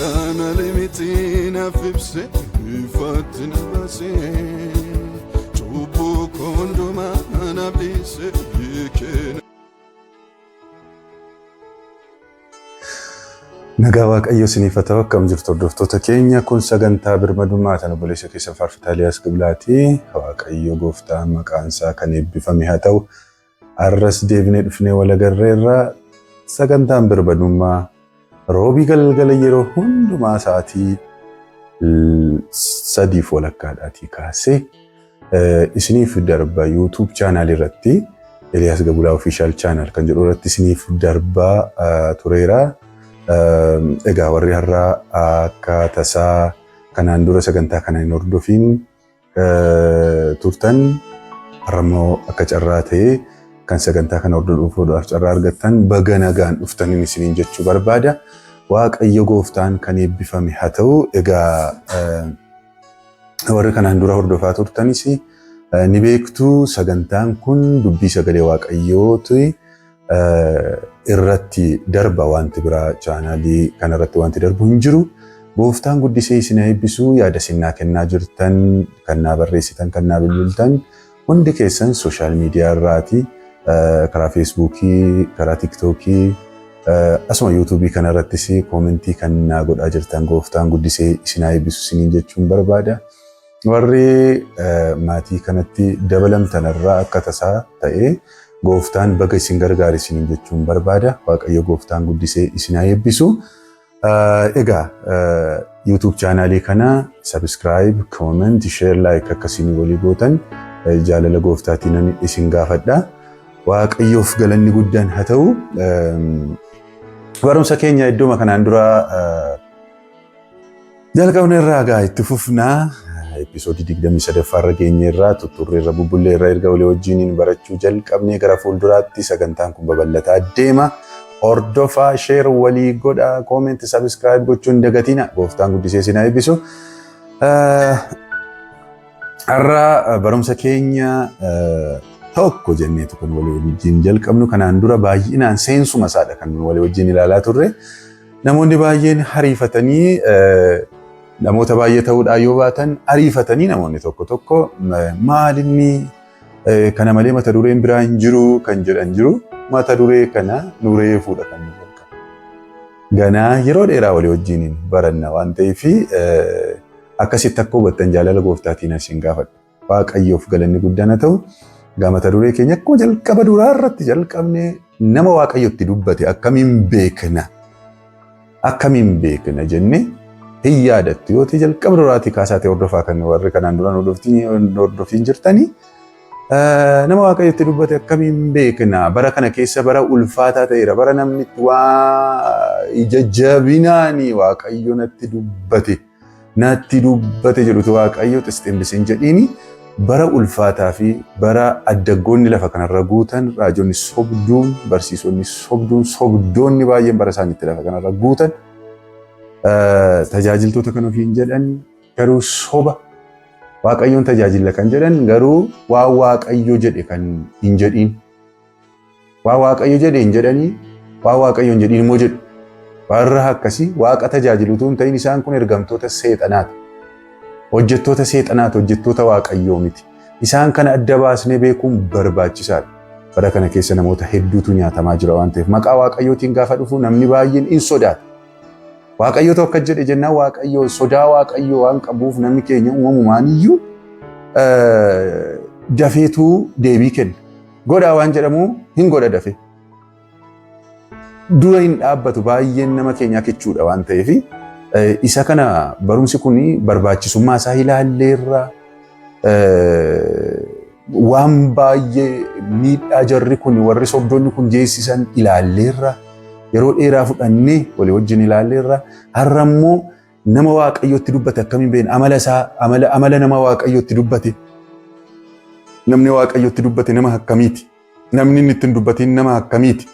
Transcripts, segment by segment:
Malee miti naaf ibse, ifaatti na baase, cubbuu koo hundumaa naaf dhiise hiikee. Nagaa Waaqayyo isiniif haa ta'u. Akkam jirtu, hordoftoota keenya? Kun sagantaa birmadummaa tan obboleessa keessan Faarfataa Eliyaas Giblaati. Waaqayyo gooftaan maqaan isaa kan eebbifame haa ta'u. Arras deebinee dhufnee wal agarreerra. Sagantaan birmadummaa roobii galgala yeroo hundumaa sa'aatii 3:30dhaatii kaasee isiniif darba. YouTube channel irratti, Eliyaas Gabulaa Official Channel kan jedhu irratti isiniif darbaa tureera. Egaa warri har'aa akka tasaa kanaan dura sagantaa kana hin hordofin turtan, har'ammoo akka carraa ta'ee kan sagantaa kana hordofuudhaaf carraa argattan, baga nagaan dhuftaniin isiniin jechuu barbaada. Waaqayyo gooftaan kan eebbifame haa ta'u. Egaa warri kanaan dura hordofaa turtanis ni beektu, sagantaan kun dubbii sagalee Waaqayyooti irratti darba. Wanti biraa chaanaalii kanarratti wanti darbu hin jiru. Gooftaan guddisee isin eebbisu. Yaada isin naa kennaa jirtan, kan naa barreessitan, kan naa bilbiltan hundi keessan, social media irraati, karaa Feesbuukii, karaa Tiktookii, asuma Yuutuubii kanarrattis koomentii kan naa godhaa jirtan, gooftaan guddisee isin eebbisu isiniin jechuun barbaada. Warri maatii kanatti dabalamtan irraa akka tasaa ta'ee, gooftaan baga isin gargaare isiniin jechuun barbaada. Waaqayyo gooftaan guddisee isin haa eebbisu. Egaa YouTube chaanaalii kana subscribe, comment, share, like akkasiin walii gootan jaalala gooftaatiin isin gaafadha. Waaqayyoof galanni guddaan haa ta'u. Barumsa keenya iddooma kanaan dura jalqabne irraa gaa itti fufnaa. Episoodii 23ffaa irra geenye irraa, tutturree irra, bubbullee irra erga walii wajjiniin barachuu jalqabnee, gara fuulduraatti sagantaan kun babal'ataa deema. Hordofaa, share walii godhaa, comment, subscribe gochuun hin dagatina. Gooftaan guddisee isin haa eebbisu. Har'a barumsa keenya tokko jenneetu kan walii wajjin jalqabnu. Kanaan dura baay'inaan seensuma isaadha kan walii wajjin ilaalaa turre. Namoonni baay'een hariifatanii, namoota baay'ee ta'uudhaan yoo baatan, ariifatanii namoonni tokko tokko maalinni kana malee mata dureen biraa hin jiru kan jedhan jiru. Mata duree kana nu reefuudha kan nu jalqabu. Ganaa yeroo dheeraa walii wajjiniin baranna waan ta'eef, akkasitti akka hubattan jaalala gooftaatiin isin gaafadha. Waaqayyoof galanni guddaan haa ta'u. Egaa mata duree keenya akkuma jalqaba duraa irratti jalqabne, nama Waaqayyotti dubbate akkamiin beekna? Akkamiin beekna jenne hin yaadattu yoo ta'e, jalqaba duraatii kaasaatee hordofaa kan warri kanaan dura hordofiin jirtanii, nama Waaqayyotti dubbate akkamiin beekna? Bara kana keessa bara ulfaataa ta'eera. Bara namni itti waa ija jabinaanii Waaqayyo natti dubbate, natti dubbate jedhutu Waaqayyo xisximbisiin jedhiini, bara ulfaataa fi bara addaggoonni lafa kanarra guutan, raajonni sobduun, barsiisonni sobduun, sobdoonni baay'een bara isaaniitti lafa kanarra guutan, tajaajiltoota kan ofiin jedhan garuu soba, Waaqayyoon tajaajila kan jedhan garuu waan Waaqayyo jedhe kan hin jedhiin, waan Waaqayyo jedhe hin jedhanii, waan Waaqayyo hin jedhiin immoo jedhu. Warra akkasii Waaqa tajaajilutu hin ta'in, isaan kun ergamtoota seexanaati. Hojjettoota seexanaati, hojjettoota Waaqayyoo miti. Isaan kana adda baasnee beekuun barbaachisaadha. Bara kana keessa namoota hedduutu nyaatamaa jira waan ta'eef, maqaa Waaqayyootiin gaafa dhufu namni baay'een in sodaata. Waaqayyotu akka jedhe jennaan, Waaqayyo sodaa Waaqayyoo waan qabuuf, namni keenya uumamumaan iyyuu dafeetuu deebii kenna. Godhaa waan jedhamu hin godha dafee. Dura hin dhaabbatu baay'een nama keenyaa kichuudha waan ta'eef, isa kana barumsi kun barbaachisummaa isaa ilaalleerra, waan baay'ee miidhaa jarri kun, warri sobdoonni kun geessisan ilaalleerra, yeroo dheeraa fudhannee walii wajjin ilaalleerra. Har'a immoo nama Waaqayyotti dubbate akkamiin beekna? Amala isaa, amala nama Waaqayyotti dubbate, namni Waaqayyotti dubbate nama akkamiiti? Namni inni ittiin dubbatiin nama akkamiiti?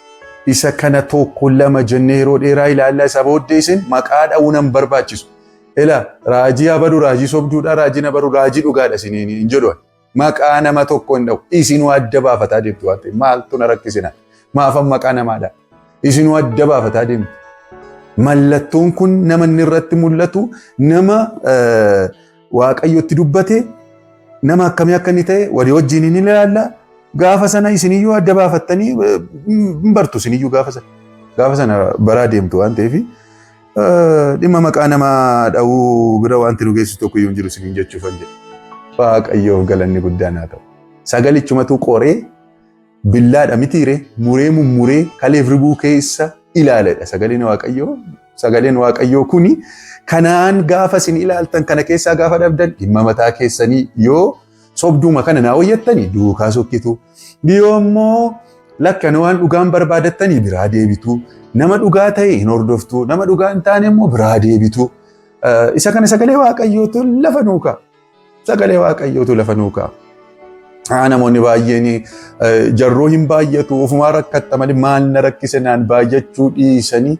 Isa kana tokko lama jennee yeroo dheeraa ilaallaa. Isa booddee isin maqaa dha'uu nan barbaachisu. Ila raajii abadu raajii sobduudha, raajiin abadu raajii dhugaadha isiniin hin jedhu. Maqaa nama tokko hin dha'u. Isinuu adda baafataa deemtu waan ta'eef, maaltu na rakkisina? Maafan maqaa namaadha? Isinuu adda baafataa deemtu. Mallattoon kun nama inni irratti mul'atu, nama Waaqayyotti dubbate, nama akkamii akka inni ta'e walii wajjin ni ilaalla. Gaafa sana isiniyyuu adda baafattanii hin bartu isiniyyuu gaafa sana. Gaafa sana baraa deemtu waan ta'eef dhimma maqaa namaa dha'uu bira wanti nu geessu tokko iyyuu hin jiru isiniin jechuufan jedhe. Waaqayyoof galanni guddaan haa ta'u. Sagalichumatu qoree billaadha mitiire muree mummuree kaleef ribuu keessa ilaaledha sagaleen Waaqayyoo. Sagaleen Waaqayyoo kuni kanaan gaafa isin ilaaltan kana keessaa gaafa dhabdan dhimma mataa keessanii yoo sobduuma kana naa hojjettanii duukaa sokkitu. Yoo immoo lakkan waan dhugaan barbaadattanii biraa deebitu. Nama dhugaa ta'e hin hordoftu. Nama dhugaa hin taane immoo biraa deebitu. Isa kana sagalee Waaqayyootu lafa nuu kaa'a. Sagalee Waaqayyootu lafa nuu kaa'a. Namoonni baay'een jarroo hin baay'atu ofumaa rakkatta malee maal na rakkise naan baay'achuu dhiisanii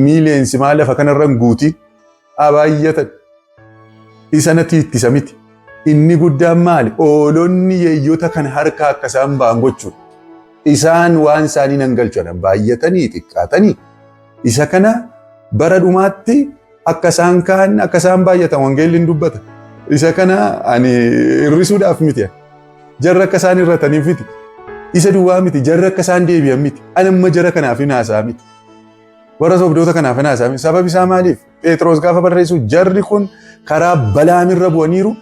miileensi maal lafa kanarra hin guutiin haa baay'atan. Isa natti ittisa miti. Inni guddaan maali? Oolonni yeeyyota kan harkaa akka isaan ba'an gochuudha. Isaan waan isaanii nan galchan baay'atanii xiqqaatanii isa kana bara dhumaatti akka isaan kaan akka isaan baay'atan wangeelli hin dubbata. Isa kana ani hir'isuudhaaf miti. Jarra akka isaan hir'ataniif miti. Isa duwwaa miti. Jarra akka isaan deebi'an miti. Ani amma jara kanaaf hin haasa'a miti. Warra sobdoota kanaaf hin haasa'a miti. Sababi isaa maaliif? Phexros gaafa barreessu jarri kun karaa Balaamirra bu'aniiru.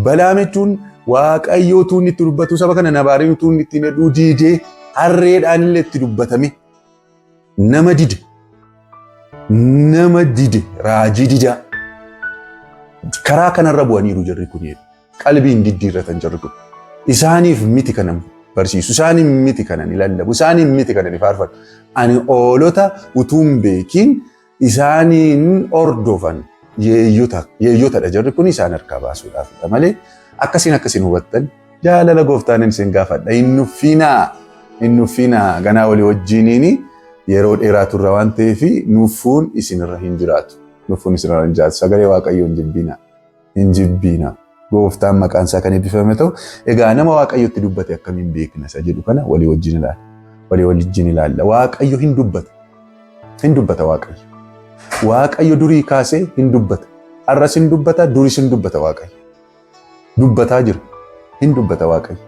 Balaam jechuun Waaqayyoo utuu inni itti dubbatu saba kana nabaariin utuu inni ittiin hedhuu diidee harreedhaan illee itti dubbatame nama dide. Nama dide raajii didaa. Karaa kanarra bu'aniiru jarri kun. Qalbii hin diddiirratan jarri kun. Isaaniif miti kanan barsiisu, isaaniif miti kanan lallabu, isaaniif miti kanan faarfadhu. Ani oolota utuu hin beekin isaaniin hordofan yeeyyotadha jarri kun isaan harkaa baasuudhaafidha malee akkasiin akkasiin hubattan jaalala gooftaan isin gaafadha. Hin nuffinaa, hin nuffinaa ganaa walii wajjiniin yeroo dheeraa turra waan ta'eef nuffuun isinirra hin jiraatu. Nuffuun isinirra hin jiraatu. Sagalee Waaqayyoo hin jibbinaa. Hin jibbinaa. Gooftaan maqaan isaa kan eebbifame ta'u. Egaa nama Waaqayyotti dubbate akkamiin beekna isa jedhu kana walii wajjin ilaalla. Walii wajjin ilaalla. Waaqayyo hin dubbata. Hin dubbata Waaqayyo. Waaqayyo durii kaasee hin dubbata. Har'as hin dubbata, duris hin dubbata Waaqayyo. Dubbataa jira. Hin dubbata Waaqayyo.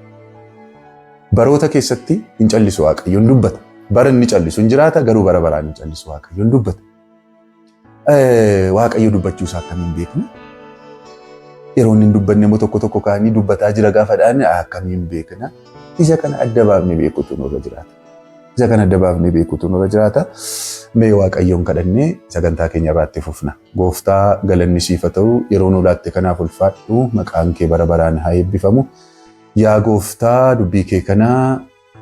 Baroota keessatti hin callisu Waaqayyo hin dubbata. Bara inni callisu hin jiraata garuu bara baraan hin callisu Waaqayyo hin dubbata. Waaqayyo dubbachuu isaa akkamiin beekna? Yeroo inni hin dubbanne immoo tokko tokko kaanii dubbataa jira gaafa dhaanne akkamiin beekna? Isa kana adda baafnee beekuutu nurra jiraata. Isa kana adda baafnee beekuutu nurra jiraata. Mee Waaqayyoon kadhannee sagantaa keenya irraatti fufna. Gooftaa galanni siif haa ta'u yeroo nu laatte kanaaf ulfaadhu maqaan kee bara baraan haa eebbifamu. Yaa Gooftaa dubbii kee kana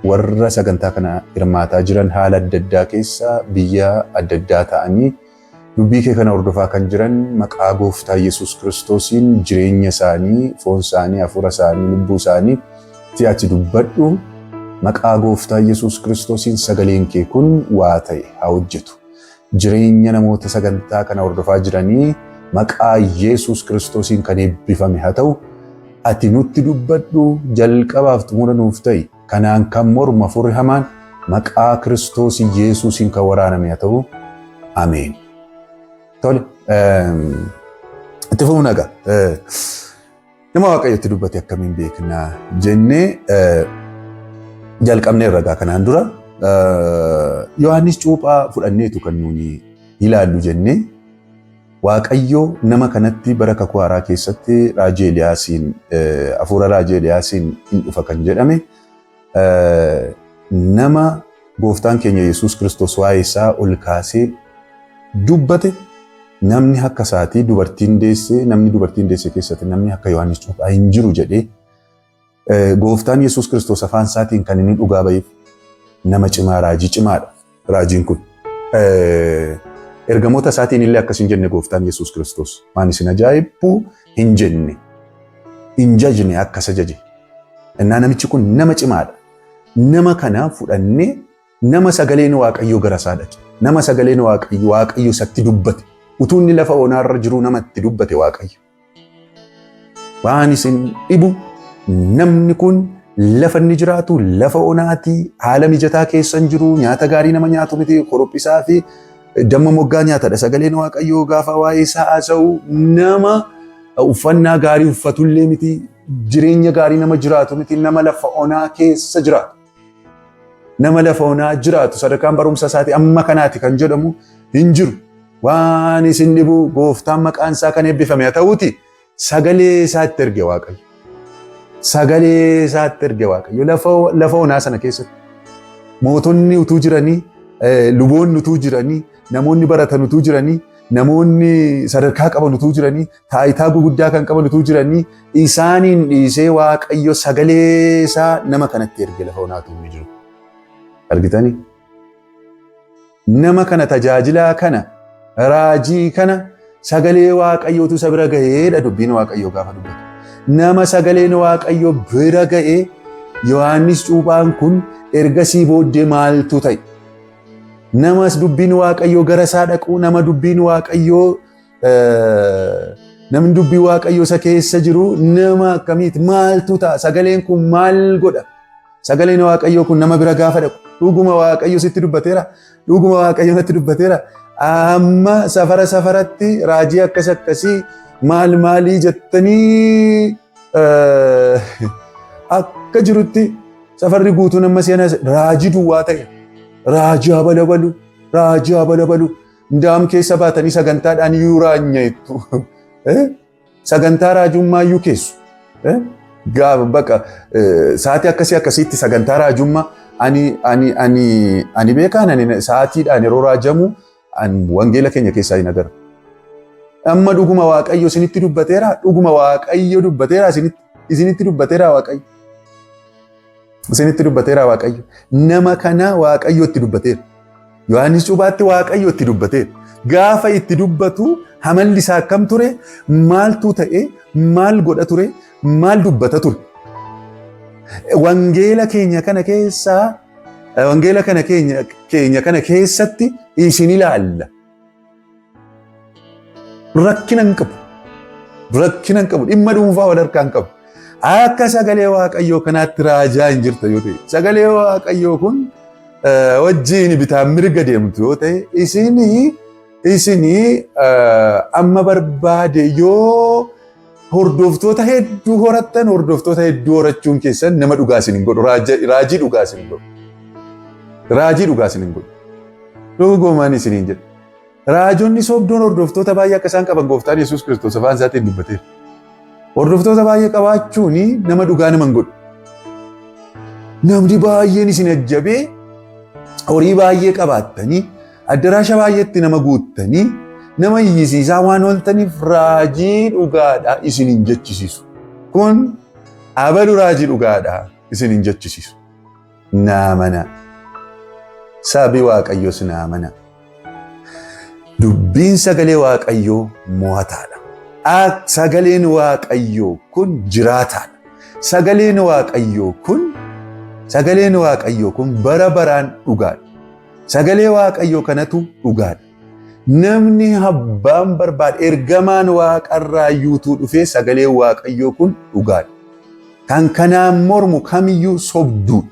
warra sagantaa kana hirmaataa jiran haala adda addaa keessa biyya adda addaa ta'anii dubbii kee kana hordofaa kan jiran maqaa Gooftaa Yesuus Kiristoosiin jireenya isaanii, foon isaanii, hafuura isaanii, lubbuu isaanii ati dubbadhu. Maqaa Gooftaa Yesuus Kiristoosiin sagaleen kee kun waa ta'e haa hojjetu. Jireenya namoota sagantaa kana hordofaa jiranii maqaa Yesuus Kiristoosiin kan eebbifame haa ta'u. Ati nutti dubbadhu jalqabaaf xumura nuuf ta'i. Kanaan kan mormu hafuurri hamaan maqaa Kiristoos Yesuusiin kan waraaname haa ta'u. Ameen. Tole, itti fufna egaa. Nama Waaqayyotti dubbate akkamiin beekna jennee jalqabnee irra kanaan dura Yohaannis Cuuphaa fudhanneetu kan nuuni ilaallu jennee Waaqayyo nama kanatti bara kakuu haaraa keessatti raajii Eeliyaasiin hafuura raajii Eeliyaasiin hin dhufa kan jedhame nama gooftaan keenya Yesuus Kiristoos waa'ee isaa ol kaasee dubbate namni akka isaatii dubartiin deesse namni dubartiin deesse keessatti namni akka Yohaannis Cuuphaa hin jiru jedhee gooftaan Yesuus Kiristoos afaan isaatiin kan inni dhugaa ba'eef nama cimaa raajii cimaadha raajiin kun. Ergamoota isaatiin illee akkas hin jenne gooftaan Yesuus Kiristoos waan isin ajaa'ibu hin jenne hin jajne akkas ajaje. Innaa namichi kun nama cimaadha. Nama kana fudhannee nama sagaleen Waaqayyoo gara isaa dhaqe. Nama sagaleen Waaqayyoo Waaqayyo isatti dubbate. Utuu inni lafa onaarra jiruu nama itti dubbate Waaqayyo. Waan isin dhibu namni kun lafa inni jiraatu lafa onaati haala mijataa keessa hin jiru nyaata gaarii nama nyaatu miti korophisaa fi Damma moggaa nyaatadha. Sagaleen Waaqayyoo gaafa waa'ee isaa haasa'u nama uffannaa gaarii uffatullee miti, jireenya gaarii nama jiraatu miti, nama lafa onaa keessa jiraatu. Nama lafa onaa jiraatu sadarkaan barumsa isaatii amma kanaati kan jedhamu hin jiru. Waan isin dhibu, gooftaan maqaan isaa kan eebbifame haa ta'uuti, sagalee isaatti erge Waaqayyo. Sagalee isaatti erge Waaqayyo lafa onaa sana keessatti. Mootonni utuu jiranii, luboonni utuu jiranii, namoonni baratan utuu jiranii, namoonni sadarkaa qaban utuu jiranii, taayitaa guguddaa kan qaban utuu jiranii, isaaniin dhiisee Waaqayyo sagalee isaa nama kanatti erge lafa onaatu inni jiru. Argitanii? Nama kana, tajaajilaa kana, raajii kana, sagalee Waaqayyootu isa bira ga'eedha dubbiin Waaqayyoo gaafa dubbatu. Nama sagaleen Waaqayyoo bira ga'ee Yohaannis Cuuphaan kun ergasii booddee maaltu ta'e? Namas dubbiin Waaqayyoo gara isaa dhaqu, nama dubbiin Waaqayyoo, namni dubbii Waaqayyoo isa keessa jiru nama akkamiiti? Maaltu ta'a? Sagaleen kun maal godha? Sagaleen Waaqayyoo kun nama bira gaafa dhaqu, dhuguma Waaqayyo sitti dubbateera? Dhuguma Waaqayyo natti dubbateera? Amma safara safaratti raajii akkas akkasii maal maalii jettanii akka jirutti safarri guutuun amma seenaa raajii duwwaa ta'e. Raajii abalabalu, raajii abalabalu. Ndaam keessa baatanii sagantaadhaan iyyuu raanya jettu. Sagantaa raajummaa iyyuu keessu. Gaafa bakka sa'aatii akkasii akkasiitti sagantaa raajummaa ani beekaan ani sa'aatiidhaan yeroo raajamu ani wangeela keenya keessaa hin agarra. Amma dhuguma Waaqayyo isinitti dubbateera? Dhuguma Waaqayyo dubbateera? Isinitti dubbateera Waaqayyo? Isinitti dubbateera Waaqayyo? Nama kana Waaqayyo itti dubbateera. Yohaannis Cuuphaatti Waaqayyo itti dubbateera. Gaafa itti dubbatu hamalli isaa akkam ture? Maaltu ta'e? Maal godha ture? Maal dubbata ture? Wangeela keenya kana keessaa, wangeela kana keenya kana keessatti isin ilaalla. Rakkina hin qabu. Rakkina hin qabu. Dhimma dhuunfaa wal harkaa hin qabu. Akka sagalee Waaqayyoo kanaatti raajaa hin jirta yoo ta'e, sagalee Waaqayyoo kun wajjiin bitaan mirga deemtu yoo ta'e, isinii amma barbaade yoo hordoftoota hedduu horattan, hordoftoota hedduu horachuun keessan nama dhugaa isin hin godhu. Raajii dhugaa isin hin godhu. Raajii dhugaa isin hin godhu. Dhugumaan isiniin jedha. Raajonni sobdoon hordoftoota baay'ee akka isaan qaban gooftaan Yesuus Kiristoos afaan isaatiin dubbateera. Hordoftoota baay'ee qabaachuun nama dhugaa nama hin godhu. Namni baay'een isin ajjabee horii baay'ee qabaattanii, addaraasha baay'eetti nama guuttanii, nama iyyisiisaa waan ooltaniif raajii dhugaadha isin hin jechisiisu. Kun abalu raajii dhugaadha isin hin jechisiisu. Naa mana. Sabi Waaqayyoos naa mana. Dubbiin sagalee Waaqayyoo mo'ataadha. Sagaleen Waaqayyoo kun jiraataadha. Sagaleen Waaqayyoo kun bara baraan dhugaadha. Sagalee Waaqayyoo kanatu dhugaadha. Namni abbaan barbaade, ergamaan waaqarraa iyyuutuu dhufee, sagalee Waaqayyoo kun dhugaadha. Kan kanaan mormu kamiyyuu sobduudha.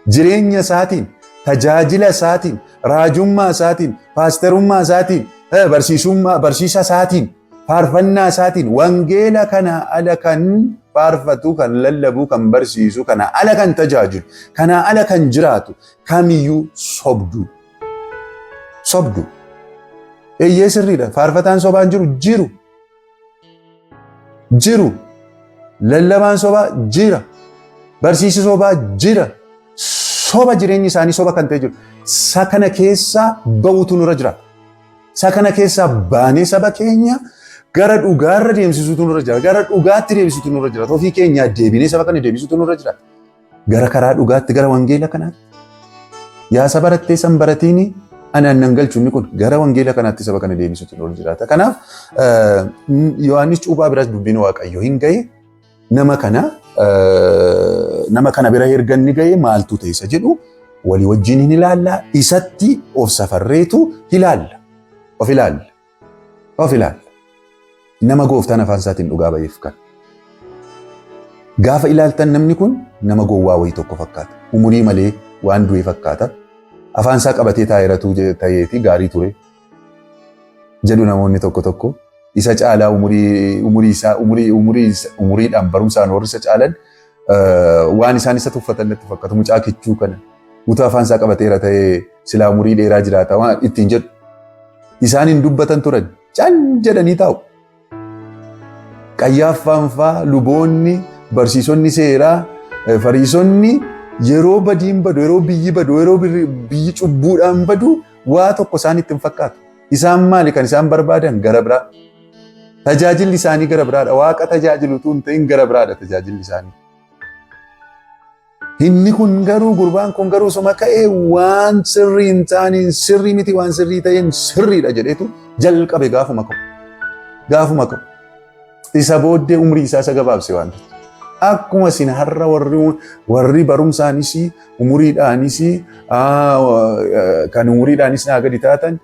Jireenya isaatiin, tajaajila isaatiin, raajummaa isaatiin, paasterummaa isaatiin, barsiisummaa, barsiisa isaatiin, faarfannaa isaatiin, wangeela kana ala kan faarfatu, kan lallabu, kan barsiisu, kana ala kan tajaajilu, kana ala kan jiraatu kamiyyuu sobduu. Sobdu. Eeyyee, sirriidha. Faarfataan sobaan jiru jiru. Jiru. Lallabaan sobaa jira. Barsiisi sobaa jira. Soba, jireenyi isaanii soba kan ta'e jiru. Isa kana keessaa ba'utu nurra jira. Isa kana keessaa baanee saba keenya gara dhugaarra deemsisuutu nurra jira. Gara dhugaatti deebisuutu nurra jira. Ofii keenyaa deebinee saba kana deebisuutu nurra jira. Gara karaa dhugaatti, gara wangeela kanaatti. Yaa saba barattee san baratiini anaan nan galchu, inni kun gara wangeela kanaatti saba kana deebisuutu nurra jiraata. Kanaaf Yohaannis Cuuphaa biras dubbiin Waaqayyoo hin gahe. Nama kana bira erga inni gahe maaltu ta'e isa jedhu walii wajjin hin ilaalla. Isatti of safarreetu ilaalla. Of ilaalla. Of ilaalla. Nama gooftaan afaan isaatiin dhugaa baheef kan. Gaafa ilaaltan namni kun nama gowwaa wayii tokko fakkaata. Umurii malee waan du'e fakkaata. Afaan isaa qabatee taa'eeratu ta'eeti gaarii ture. Jedhu namoonni tokko tokko. Isa caalaa umurii umurii isaa umurii umurii umuriidhaan barumsaan warri isa caalan waan isaan isa tuffatan natti fakkaatu mucaa kichuu kana. Utuu afaan isaa qabateera ta'ee silaa umurii dheeraa jiraata waan ittiin jedhu. Isaan hin dubbatan turan cal jedhanii taa'u. Qayyaaffaan faa luboonni barsiisonni seeraa fariisonni yeroo badiin badu yeroo biyyi badu yeroo biyyi cubbuudhaan badu waa tokko isaan itti hin fakkaatu. Isaan maali kan isaan barbaadan gara biraa. Tajaajilli isaanii gara biraadha. Waaqa tajaajilu utuu hin ta'in gara biraadha tajaajilli isaanii. Inni kun garuu gurbaan kun garuu suma ka'ee waan sirrii hin taaneen sirrii miti waan sirrii ta'een sirriidha jedheetu jalqabe gaafuma ka'u. Gaafuma ka'u. Isa booddee umrii isaa isa gabaabse waan ta'eef. Akkuma isin har'a warri barumsaanis umuriidhaanis kan umuriidhaanis naa gadi taatan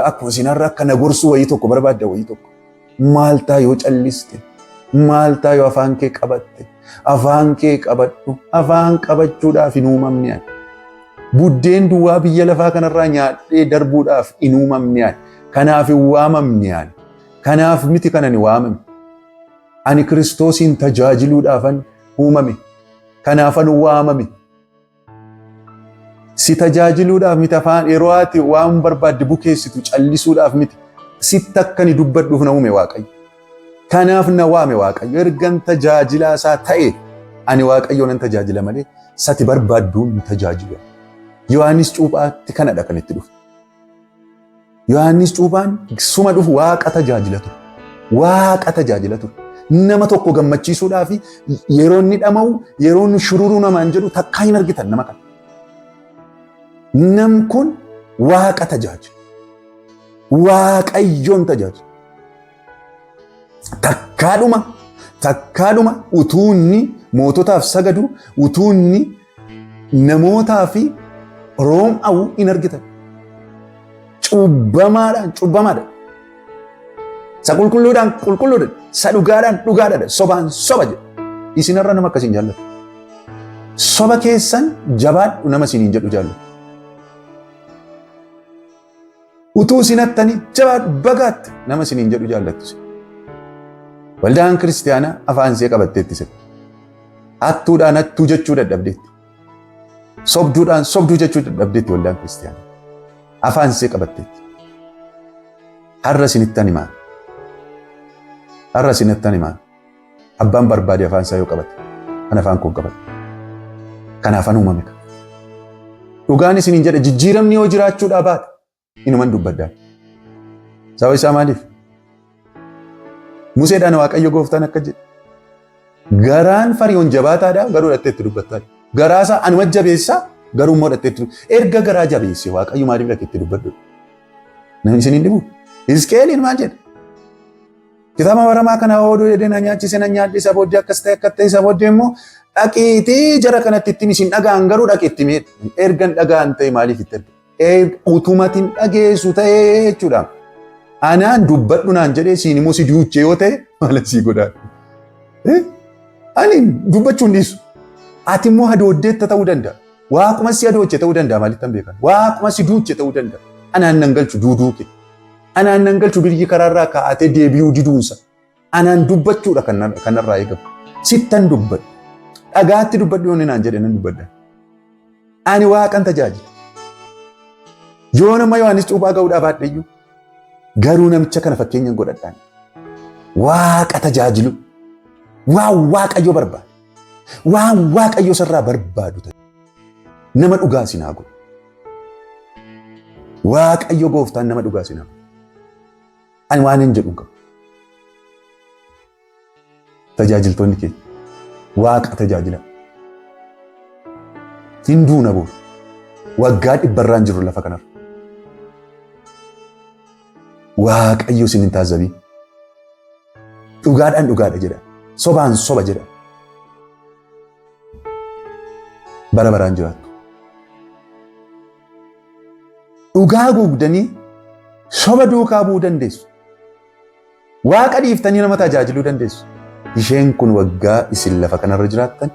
akkuma isin har'a akka na gorsuu wayii tokko barbaadda wayii tokko. Maal ta'a yoo calliste? Maal ta'a yoo afaan kee qabatte? Afaan kee qabadhu. Afaan qabachuudhaaf hin uumamne ani. Buddeen duwwaa biyya lafaa kanarraa nyaadhee darbuudhaaf hin uumamne ani. Kanaaf hin waamamne ani. Kanaaf miti kan ani waamame. Ani Kiristoosiin tajaajiluudhaafan uumame. Kanaafan waamame. Si tajaajiluudhaaf miti afaan yeroo ati waan barbaadde bukeessitu callisuudhaaf miti. Sitti akka ani dubbadhuuf na uume Waaqayyo. Kanaaf na waame Waaqayyo. Ergan tajaajilaa isaa ta'e ani Waaqayyo nan tajaajila malee sati barbaadduun hin tajaajilu. Yohaannis cuuphaatti kanadha kan itti dhufe. Yohaannis cuuphaan suma dhufu Waaqa tajaajila ture. Waaqa tajaajila ture. Nama tokko gammachiisuudhaaf yeroo inni dhama'u, yeroo inni shururuu namaan jedhu takkaa hin argitan nama kana. Nam kun Waaqa tajaajila. Waaqayyoon tajaajila. Takkaadhuma takkaadhuma utuu inni moototaaf sagadu, utuu inni namootaa fi room'awu hin argitan. Cubbamaadhaan cubbamaadha. Isa qulqulluudhaan qulqulluudha. Isa dhugaadhaan dhugaadha. Sobaan soba jedha. Isinarra nama akkasiin jaallatu. Soba keessan jabaadhu nama isiniin jedhu jaallatu. Utuu isin hattanii jabaadhu bagaatti nama isiniin jedhu jaallattu. Waldaan kiristiyaanaa afaan ishee qabatteetti sirba. Hattuudhaan hattuu jechuu dadhabdeetti. Sobduudhaan sobduu jechuu dadhabdeetti waldaan kiristiyaanaa. Afaan ishee qabatteetti. Har'a isinittan himaa. Har'a isinittan himaa. Abbaan barbaade afaan isaa yoo qabate, kan afaan koo qabate. Kanaafan uumame. Dhugaan isiniin jedha jijjiiramni yoo jiraachuudhaa baate inuman dubbaddaa. Sababa isaa maaliif? Museedhaan Waaqayyo gooftaan akka jedhe. Garaan Fariyoon jabaataadha garuu dhattee itti dubbattaa. Garaa isaa anuma jabeessaa garuu immoo dhattee itti erga garaa jabeesse Waaqayyo maaliif dhattee itti dubbadhu? Namni isiniin dhibu? Hisqeeliin maal jedhe? Kitaaba baramaa kana ooduu jedhee na nyaachise na nyaadhe isa booddee akkas ta'e akka ta'e isa booddee immoo dhaqiitii jara kanatti ittiin isin dhaga'an garuu dhaqi itti mee ergan dhaga'an ta'e maaliif itti erga? Utumatiin dhageessu ta'e jechuudha. Anaan dubbadhu naan jedhee siin immoo si duuchee yoo ta'e maal sii godhaa? Ani dubbachuu hin dhiisu. Ati immoo hadooddeetta ta'uu danda'a. Waaquma si hadooche ta'uu danda'a maalittan beekan? Waaquma si duuche ta'uu danda'a. Anaan nan galchu duuduu kee. Anaan nan galchu biyyi karaarraa kaa'atee deebi'uu diduunsa. Anaan dubbachuudha kanarraa eegamu. Sittan dubbadhu. Dhagaatti dubbadhu yoo naan jedhe nan dubbadha. Ani waaqan tajaajila. Yoo nama Yohaannis cuuphaa ga'uudhaa baadhe iyyuu garuu namicha kana fakkeenya godhadhaan. Waaqa tajaajilu. Waan waaqayyo barbaadu. Waan waaqayyo sirraa barbaadu. Nama dhugaa sinaa godhu. Waaqayyo gooftaan nama dhugaa sinaa godhu. Ani waan hin jedhu hin qabu. Tajaajiltoonni keenya waaqa tajaajila. Hin duuna boru. Waggaa dhibbarraan jiru lafa kanarra. Waaqayyo isin hin taazzabiin. Dhugaadhaan dhugaadha jedha. Sobaan soba jedha. Bara baraan jiraattu. Dhugaa guugdanii soba duukaa bu'uu dandeessu. Waaqa dhiiftanii nama tajaajiluu dandeessu. Isheen kun waggaa isin lafa kanarra jiraattan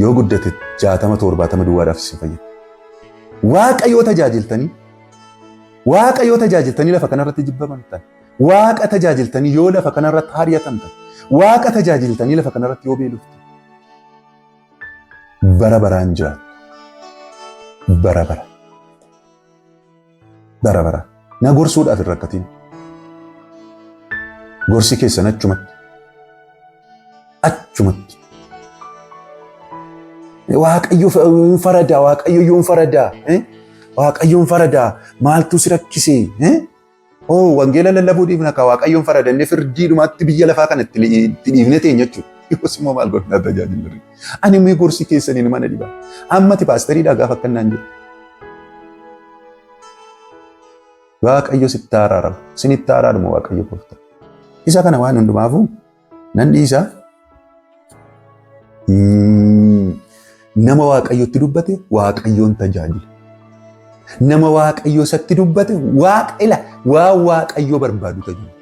yoo guddate 60 70 duwwaadhaaf isin fayyada. Waaqa yoo tajaajiltanii Waaqa yoo tajaajiltanii lafa kanarratti jibbamtan, Waaqa tajaajiltanii yoo lafa kanarratti hari'atamtan, Waaqa tajaajiltanii lafa kanarratti yoo beeloftan, bara baraan jiraattu. Bara bara. Bara bara. Na gorsuudhaaf hin rakkatin. Gorsi keessan achumatti. Achumatti. Waaqayyo hin faradaa, Waaqayyo hin faradaa, Waaqayyo hin faradaa, maaltu si rakkise? Oh, wangeela lallabuu dhiifna ka Waaqayyo hin farada inni firdiidhumatti biyya lafaa kana itti dhiifne teenya jechuudha. Yoos immoo maal godhna tajaajila? Ani immoo gorsi keessaniin mana dhiba. Ammati paasteriidhaa gaafa akkanaan jedhu. Waaqayyo sitti araaramu. Sinitti araaramu Waaqayyo gooftaa. Isa kana waan hundumaafuu nan dhiisa. Nama Waaqayyotti dubbate Waaqayyoon tajaajila. Nama Waaqayyo isatti dubbate Waaqa ila waan Waaqayyo barbaadu tajaajila.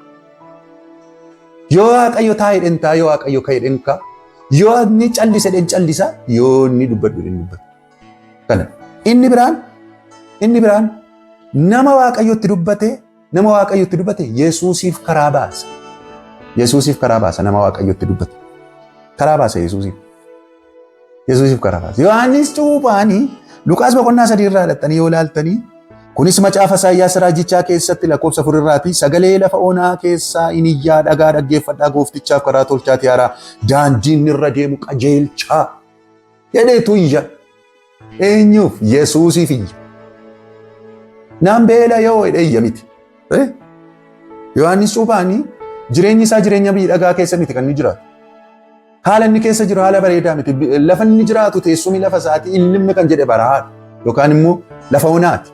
Yoo Waaqayyo taa'e dhen ta'a, yoo Waaqayyo ka'e dhen ka'a, yoo inni callise dhen callisa, yoo inni dubbadhu dhen dubbata. Kana inni biraan nama Waaqayyotti dubbate, nama Waaqayyotti dubbate Yesuusiif karaa baasa. Yesuusiif karaa baasa nama Waaqayyotti dubbate. Karaa baasa Yesuusiif. Yesuusiif karaa baasa. Yohaannis cuuphaanii Luqaas boqonnaa 3 irraa dhaxxanii yoo ilaaltanii, kunis macaafa Isaayyaas raajichaa keessatti lakkoofsa 4 irraati, sagalee lafa onaa keessaa in iyyaa, dhagaa dhaggeeffadhaa, gooftichaaf karaa tolchaati haaraa daandiin irra deemu qajeelchaa jedheetu iyya. Eenyuuf? Yesuusiif iyya. Naan beela yoo jedhe iyya miti. Yohaannis cuuphaanii jireenyi isaa jireenya miidhagaa keessa miti kan inni jiraatu. Haala inni keessa jiru haala bareedaa miti. Lafa inni jiraatu, teessumni lafa isaatii ilmi kan jedhe barahaadha. Yookaan immoo lafa onaati.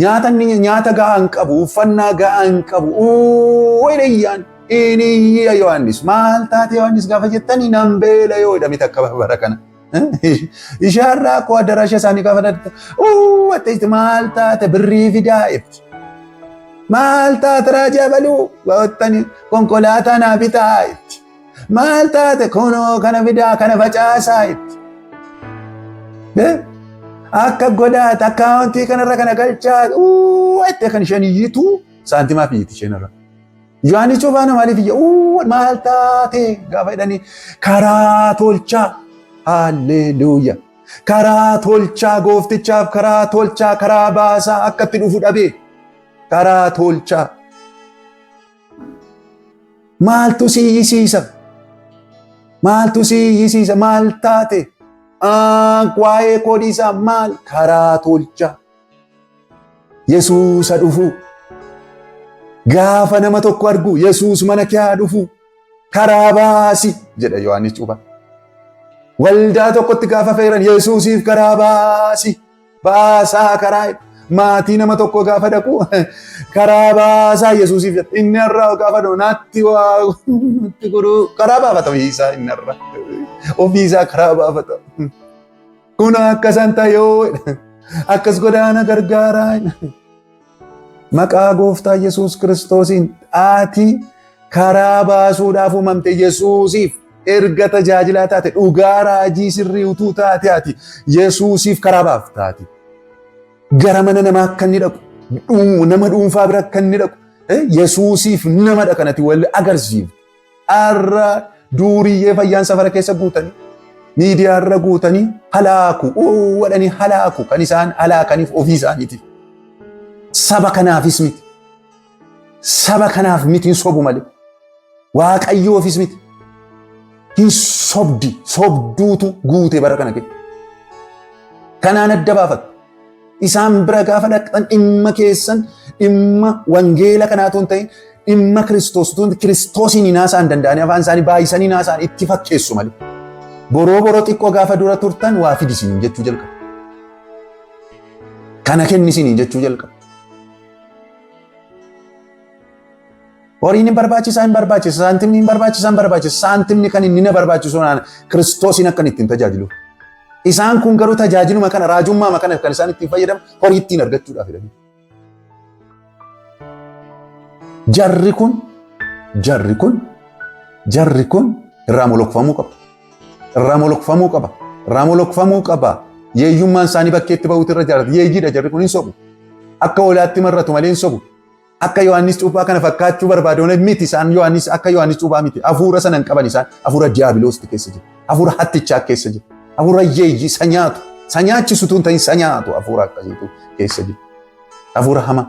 Nyaata inni nyaata gahaa hin qabu, uffannaa gahaa hin qabu. Uuu iyyaan inni iyya Yohaannis. Maal taate Yohaannis gaafa jettanii, nan beela yoo jedhame akka bara kana. Ishaarraa koo addaraasha isaanii gaafa dhadhata. Uuu atteetti maal taate, birrii fidaa itti. Maal taate raajaa baluu wattani, konkolaataa naa bitaa itti. Maal taate, kunoo kana fidaa, kana facaasaa itti. Akka godhaata akkaawuntii kanarra kana galchaa uu itti kan isheen iyyitu saantimaaf iyyiti isheen irra. Yohaannis cuuphaan maaliif iyya? Uu maal taate gaafa jedhanii, karaa tolchaa. Haalleluuya. Karaa tolchaa, gooftichaaf karaa tolchaa, karaa baasaa, akka itti dhufu dhabee karaa tolchaa. Maaltu si iyyisiisa? Maaltu si iyyisiisa? Maal taate? Waa'ee koo dhiisaa, maal karaa tolchaa. Yesuusa dhufu. Gaafa nama tokko argu, Yesuus mana kee haa dhufu. Karaa baasi jedha Yohaannis Cuuphaan. Waldaa tokkotti gaafa feeran, Yesuusiif karaa baasi. Baasaa karaa. Maatii nama tokko gaafa dhaqu, karaa baasaa Yesuusiif jedha. Inni har'a gaafa dhufu natti waa natti godhuu karaa baafata ofiisaa, inni har'a. Ofiisaa karaa baafata. Kun akkasan ta'ee akkas godaana gargaaraa. Maqaa gooftaa Yesuus Kiristoosiin, ati karaa baasuudhaaf uumamte. Yesuusiif erga tajaajilaa taate, dhugaa raajii sirrii utuu taate, ati Yesuusiif karaa baaftaati. Gara mana namaa akka inni dhaqu, nama dhuunfaa bira akka inni dhaqu, Yesuusiif namadha kanatti wal agarsiiftu. Har'a duuriyyee fayyaan safara keessa guutanii, miidiyaarra guutanii halaaku, wadhanii halaaku, kan isaan halaakaniif ofii isaaniitiif. Saba kanaafis miti. Saba kanaaf miti, hin sobu malee. Waaqayyoofis miti. Hin sobdi, sobduutu guute bara kana keessa. Kanaan adda baafatu. Isaan bira gaafa dhaqxan, dhimma keessan dhimma wangeela kanaatu hin ta'in, dhimma Kiristoos utuu Kiristoosiin hin haasa'an danda'anii afaan isaanii baay'isanii haasa'an itti fakkeessu malee. Boroo boroo xiqqoo gaafa dura turtan waa fidi isiniin jechuu jalqabu. Kana kenni isiniin jechuu jalqabu. Horiin hin barbaachisaa, hin barbaachisa. Saantimni hin barbaachisaa, hin barbaachisa. Saantimni kan inni na barbaachisu naan Kiristoosiin akkan ittiin tajaajilu. Isaan kun garuu tajaajiluma kana, raajummaa kana kan isaan ittiin fayyadaman horii ittiin argachuudhaaf jedhanii. Jarri kun irraa molokfamuu qaba. Irraa molokfamuu qaba. Irraa molokfamuu qaba. Yeeyyummaan isaanii bakkeetti bahuutu irra jiraata. Yeeyyiidha jarri kun, hin sobu. Akka hoolaatti marratu malee hin sobu. Akka Yohaannis Cuuphaa kana fakkaachuu barbaadu miti isaan. Yohaannis akka Yohaannis Cuuphaa miti. Hafuura sana hin qaban isaan. Hafuura diiyaabiloosti keessa jira. Hafuura hattichaa keessa jira. Hafuura yeeyyii isa nyaatu. Isa nyaachisutu hin ta'in, isa nyaatu, hafuura akkasiitu keessa jira. Hafuura hamaa.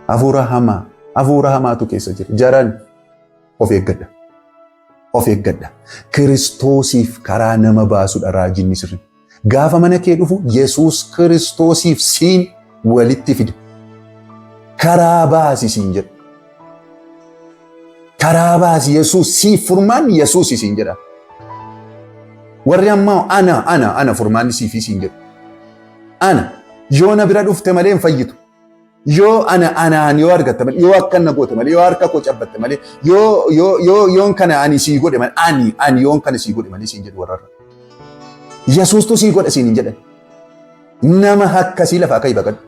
Hafuura hamaa. Hafuura hamaatu keessa jira. Jaran, of eeggadha. Of eeggadha. Kiristoosiif karaa nama baasudha raajinni sirrii. Gaafa mana kee dhufu Yesuus Kiristoosiif siin walitti fida. Karaa baasi siin jedha. Karaa baasi, Yesuus siif furmaanni Yesuus siin jedha. Warri ammaa ana ana ana furmaanni siifii siin jedhu. Ana yoo na bira dhufte malee hin fayyitu. Yoo ana anaan yoo argatte malee, yoo akka na goote malee, yoo harka koo cabbatte malee, yoo yoo yoo yoon kana ani sii godhe malee, ani yoon kana sii godhe malee siin jedhu warrarra. Yesuustu sii godha siin hin jedhan. Nama akkasii lafaa ka'i, baqadhu.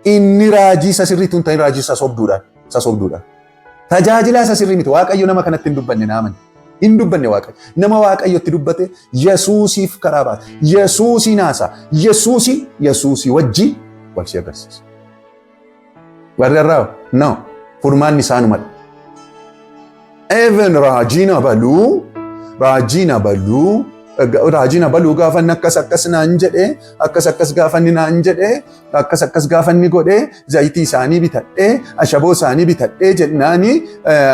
Inni raajii isa sirriitu hin ta'in, raajii isa sobduudhaan, isa sobduudhaan. Tajaajilaa isa sirrii miti. Waaqayyo nama kanatti hin dubbanne, naaman. Hin dubbanne Waaqayyo. Nama Waaqayyotti dubbate Yesuusiif karaa baasa. Yesuusii naasa. Yesuusii wajjin wal si agarsiisa. Warri irraa no, furmaanni isaanumadha. Even raajiin abaluu gaafa inni akkas akkas naan jedhee, akkas akkas gaafa inni naan jedhee, akkas akkas gaafa inni godhee, zayitii isaanii bitadhee, ashaboo isaanii bitadhee jennaani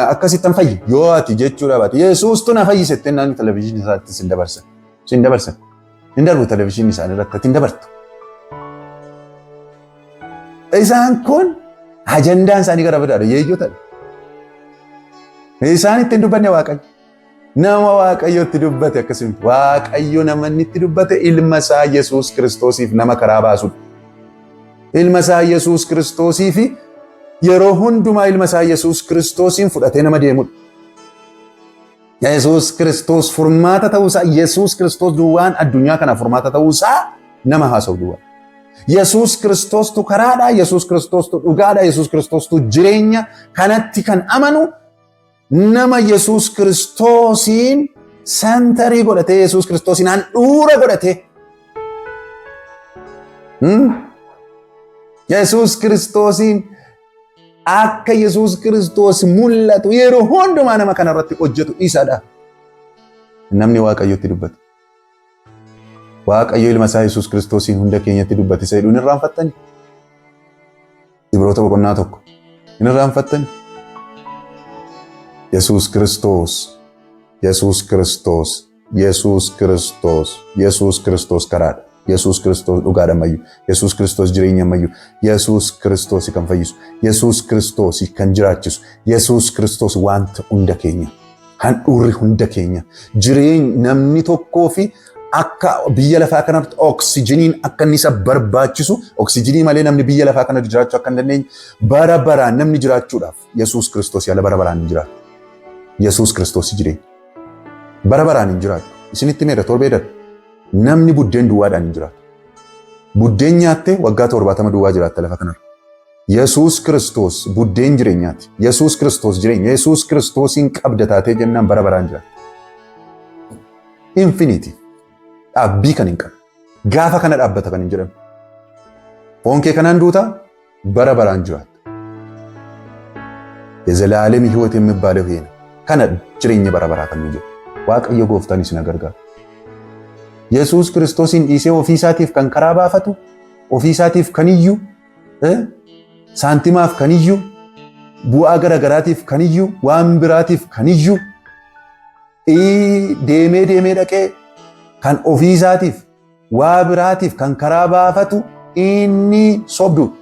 akkasittan fayyi yoo ati jechuudha baate, Yesuustu na fayyise jennaan televizyiinii isaatti sin dabarsan, sin dabarsan, hin darbu televizyiinii isaanii irratti, ati hin dabartu. Isaan kun ajandaan isaanii gara biraadha, yeeyyotadha. Isaan itti hin dubbanne Waaqayyo. Nama Waaqayyo itti dubbate akkasumatti Waaqayyo nama inni itti dubbate ilma isaa Yesuus Kiristoosiif nama karaa baasudha. Ilma isaa Yesuus Kiristoosiif yeroo hundumaa ilma isaa Yesuus Kiristoosiin fudhatee nama deemudha. Yesuus Kiristoos furmaata ta'uusaa, Yesuus Kiristoos duwwaan addunyaa kana furmaata ta'uusaa nama haasa'u duwwaa. Yesuus Kiristoostu karaadha, Yesuus Kiristoostu dhugaadha, Yesuus Kiristoostu jireenya. Kanatti kan amanu nama Yesuus Kiristoosiin center godhatee, Yesuus Kiristoosiin handhuura godhatee. Yesuus Kiristoosiin akka Yesuus Kiristoos mul'atu yeroo hundumaa nama kanarratti hojjetu isadha. Namni Waaqayyotti dubbate. Waaqayyo ilma isaa Yesuus Kiristoosiin hunda keenyatti dubbate isa jedhuun irraanfattani. Ibroota boqonnaa 1. Hin irraanfattani. Yesuus Kiristoos, Yesuus Kiristoos, Yesuus Kiristoos, Yesuus Kiristoos karaadha. Yesuus Kiristoos dhugaadha ammayyuu. Yesuus Kiristoos jireenya ammayyuu. Yesuus Kiristoos kan fayyisu. Yesuus Kiristoos kan jiraachisu. Yesuus Kiristoos wanta hunda keenya. Handhuurri hunda keenya. Jireenya namni tokkoo fi akka biyya lafaa kanatti oksijiniin akka inni isa barbaachisu, oksijinii malee namni biyya lafaa kanatti jiraachuu akka hin dandeenye, bara baraan namni jiraachuudhaaf Yesuus Kiristoos yaala bara baraan hin jiraatu. Yesuus Kiristoos jireenya. Bara baraan hin jiraatu. Isinitti meera torbee darbe. Namni buddeen duwwaadhaan hin jiraatu. Buddeen nyaattee waggaa 70 duwwaa jiraatta lafa kanarra. Yesuus Kiristoos buddeen jireenyaati. Yesuus Kiristoos jireenya. Yesuus Kiristoosiin qabda taatee jennaan bara baraan jiraata. Infinity. Dhaabbii kan hin qabne. Gaafa kana dhaabbata kan hin jedhamne. Foon kee kanaan duutaa, bara baraan jiraatta. የዘላለም ሕይወት የሚባለው ይሄ ነው። Kana jireenya bara baraa kan nu jedhu. Waaqayyo gooftaan isin gargaaru. Yesuus Kiristoosiin dhiisee ofii isaatiif kan karaa baafatu, ofii isaatiif kan iyyuu, saantimaaf kan iyyuu, bu'aa gara garaatiif kan iyyuu, waan biraatiif kan iyyuu, deemee deemee dhaqee kan ofii isaatiif waa biraatiif kan karaa baafatu inni sobduudha.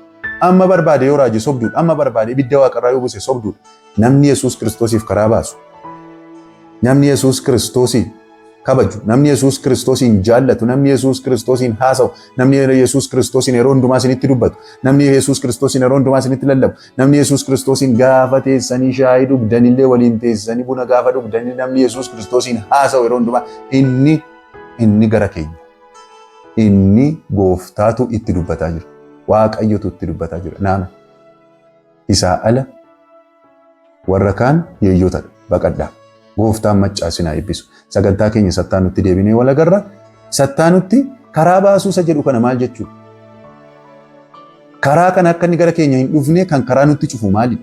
Amma barbaade yoo raaje sobduudha. Amma barbaade ibidda waaqarraa yoo buuse sobduudha. Namni Yesuus Kiristoosiif karaa baasu, namni Yesuus Kiristoosiin kabaju, namni Yesuus Kiristoosiin jaallatu, namni Yesuus Kiristoosiin haasa'u, namni Yesuus Kiristoosiin yeroo hundumaa isinitti dubbatu, namni Yesuus Kiristoosiin yeroo hundumaa isinitti lallabu, namni Yesuus Kiristoosiin gaafa teessanii shaayii dhugdanillee, waliin teessanii buna gaafa dhugdanillee, namni Yesuus Kiristoosiin haasa'u yeroo hundumaa inni gara keenya. Inni gooftaatu itti dubbataa jira. Waaqayyotu itti dubbataa jira. Naama. Isaa ala warra kaan yeeyyotadha. Baqadhaa. Gooftaan maccaa sinaa eebbisu. Sagantaa keenya sattaanutti deebinee wal agarra. Sattaanutti karaa baasuu isa jedhu kana maal jechuudha? Karaa kana akka inni gara keenya hin dhufne kan karaa nutti cufu maali?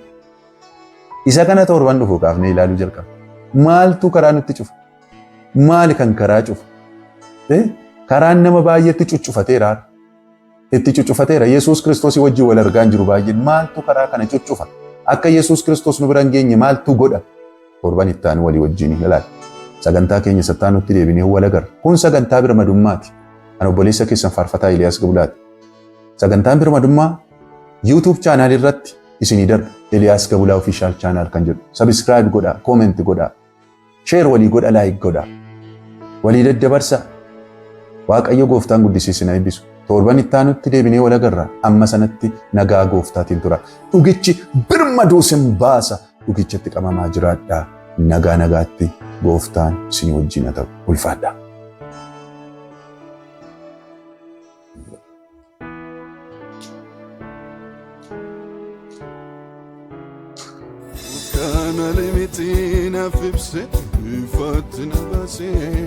Isa kana torban dhufu kaafnee ilaaluu jalqaba. Maaltu karaa nutti cufa? Maali kan karaa cufu? Karaan nama baay'eetti cuccufateera. Itti cuccufateera. Yesuus Kiristoosii wajjin wal argaa hin jiru baay'een. Maaltu karaa kana cuccufa? Akka Yesuus Kiristoos nu bira hin geenye maaltu godha? Torban itti aanu walii wajjin ilaalla. Sagantaa keenya sattaanutti deebinee wal agarra. Kun sagantaa birmadummaati. Kan obboleessa keessan Faarfataa Eeliyaas Gabulaati. Sagantaan birmadummaa YouTube channel irratti isinii darba. Eeliyaas Gabulaa Official Channel kan jedhu. Subscribe godhaa, comment godhaa, share walii godha, like godhaa. Walii daddabarsaa. Waaqayyo gooftaan guddisee isin haa eebbisu. Torban itti aanutti deebinee wal agarra. Amma sanatti nagaa gooftaatiin tura. Dhugichi birmaduu isin baasa. Dhugichatti qabamaa jiraadhaa. Nagaa nagaatti gooftaan isin wajjin haa ta'u. Ulfaadhaa. Kana limiti naaf ibse ifaatti na baasee.